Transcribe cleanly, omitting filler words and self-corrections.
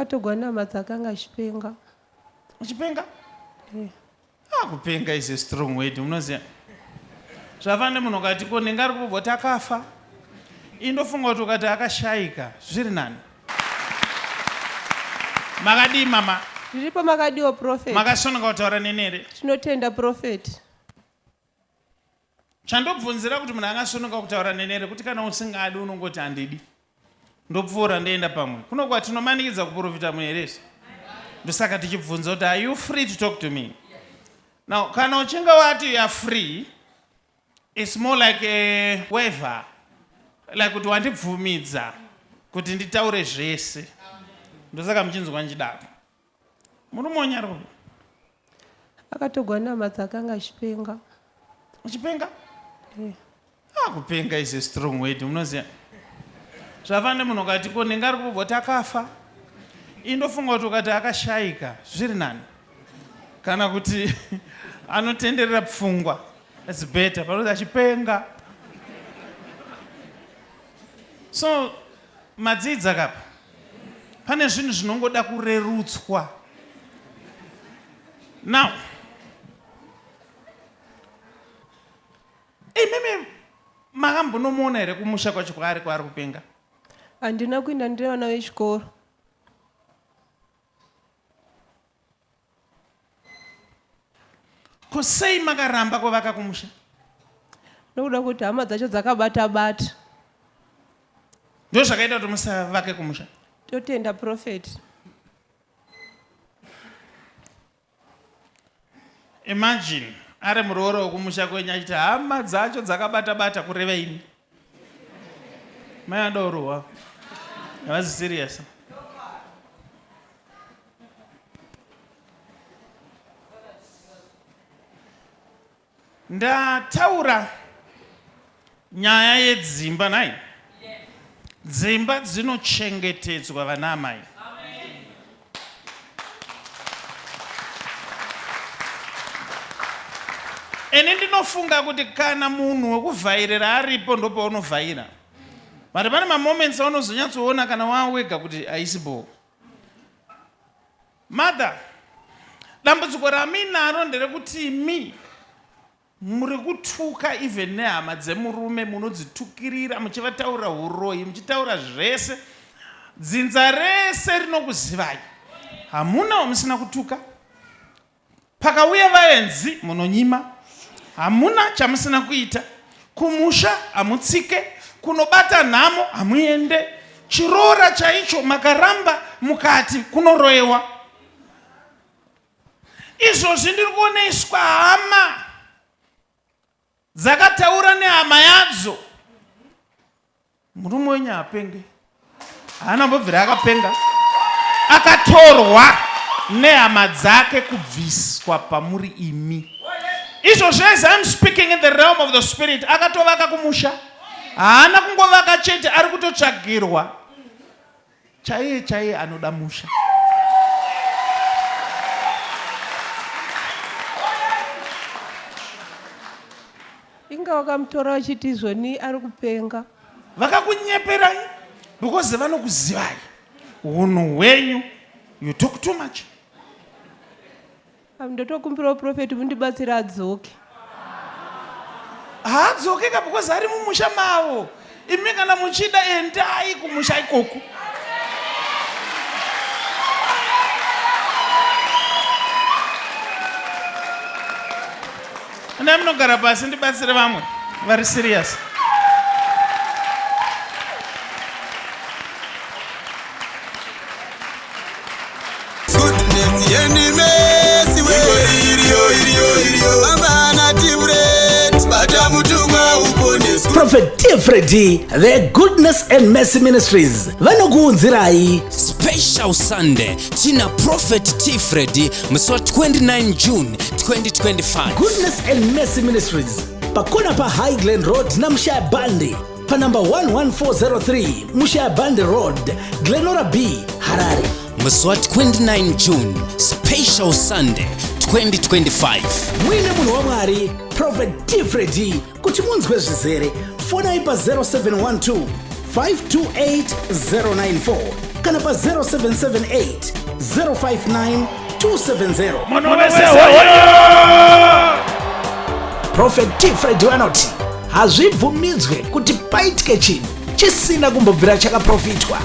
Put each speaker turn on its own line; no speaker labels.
Akatogwa nehama dzake anga achipenga.
Achipenga?
Eh.
Ah, kupenga is a strong word, munoziva. Zvafane munhu ukati ko ndinga ari kubva kuti akafa. Indofunga kuti ukati akashaika zviri nani. Makadii mama?
Ndiripo makadiwo prophet.
Makasununga kutaura neni here?
Tinotenda prophet.
Chandobvunzira kuti munhu angasununga kutaura neni here kuti kana usingadi unongoti handidi. Ndopfuura ndoenda pamwe. Kuno kwatinomanikidza kuprofita munhu here isu? Ndosaka tichibvunza kuti are you free to talk to me? Now kana uchinge wati you are free it's more like a waiver like kuti wandibvumidza kuti nditaure zvese. Ndosaka muchinzwa ndichidaro. Murume wenyu ari kupi?
Akatogwa nehama dzake anga achipenga.
Achipenga?
Eh.
Ah, kupenga is a strong word, munoziva. Zvafane munhu ukati ko ndinga ari kubva kuti akafa. Indofunga kuti ukati akashaika zviri nani. Kana kuti anotenderera pfungwa. It's better panoti achipenga. So madzidza kapa. Pane zvinhu zvinongoda kurerutswa. Now, imimi makambonomuona here kumusha kwacho kwaari kwaari kupenga?
Handina kuenda ndine vana vechikoro.
Ko sei makaramba kuvaka kumusha?
Nokuda kuti hama dzacho dzakabata bata.
Ndozvakaita kuti musavake kumusha.
Totenda prophet.
Imagine ari muroora wekumusha kwenyu achiti hama dzacho dzakabata bata kureva ini. Mai adorohwa. Havazi serious. Ndataura nyaya yedzimba nhai? Dzimba dzinochengetedzwa vana amai. Ini ndinofunga kuti kana munhu wekuvhairira aripo ndopaunovhaira. But pane mamoments aunozonyatsoona kana wawega kuti haisi bhoo. Mother, dambudziko ramuinaro nderekuti imi muri kutuka even nehama dzemurume munodzitukirira muchivataurira uroyi muchitaura zvese dzinza rese rinokuzivai hamuna wamusina kutuka Pakauya vaenzi munonyima, hamuna chamusina kuita. Kumusha hamutsike, kunobata nhamo hamuende. Chiroora chaicho makaramba mukati kunoroyewa. Izvozvi ndiri kuoneswa hama dzakataura nehama yadzo. Murume wenyu haapenge, haana mbobvira akapenga, akatorwa nehama dzake kubviswa pamuri imi. Izvozvo as I'm speaking in the realm of the spirit, akatovaka kumusha, haana kungovaka chete, ari kutotsvagirwa chaiye chaiye anoda musha.
Inga wakamutora vachiti izvoni ari kupenga.
Vakakunyeperai because vanokuzivai hunhu hwenyu you talk too much.
Ndotokumbirawo prophet mundibatsire adzoke.
Haadzoke ka because ari mumusha mavo. Imi kana muchida endai kumusha ikoko. Endai munogara pasi ndibatsire vamwe vari serious.
Prophet T. Freddy, the Goodness and Mercy Ministries, vanokuunzirai
Special Sunday tina Prophet T. Freddy musi wa 29 June 2025.
Goodness and Mercy Ministries pakona pa High Glen Road naMushaya Bandi panumber 11403 Mushaya Bandi Road, Glenora B, Harare.
Musi wa 29 June Special Sunday 2025.
Muine munhu waMwari Prophet T. Freddy kuti munzwe zvizere fonai pa 0712 528 094. kana pa 0778 059 270.
Munhu wese hoyo!
Prophet T Freddy vanoti hazvibvumidzwe kuti paitike chinhu chisina kumbobvira chakaprofitwa.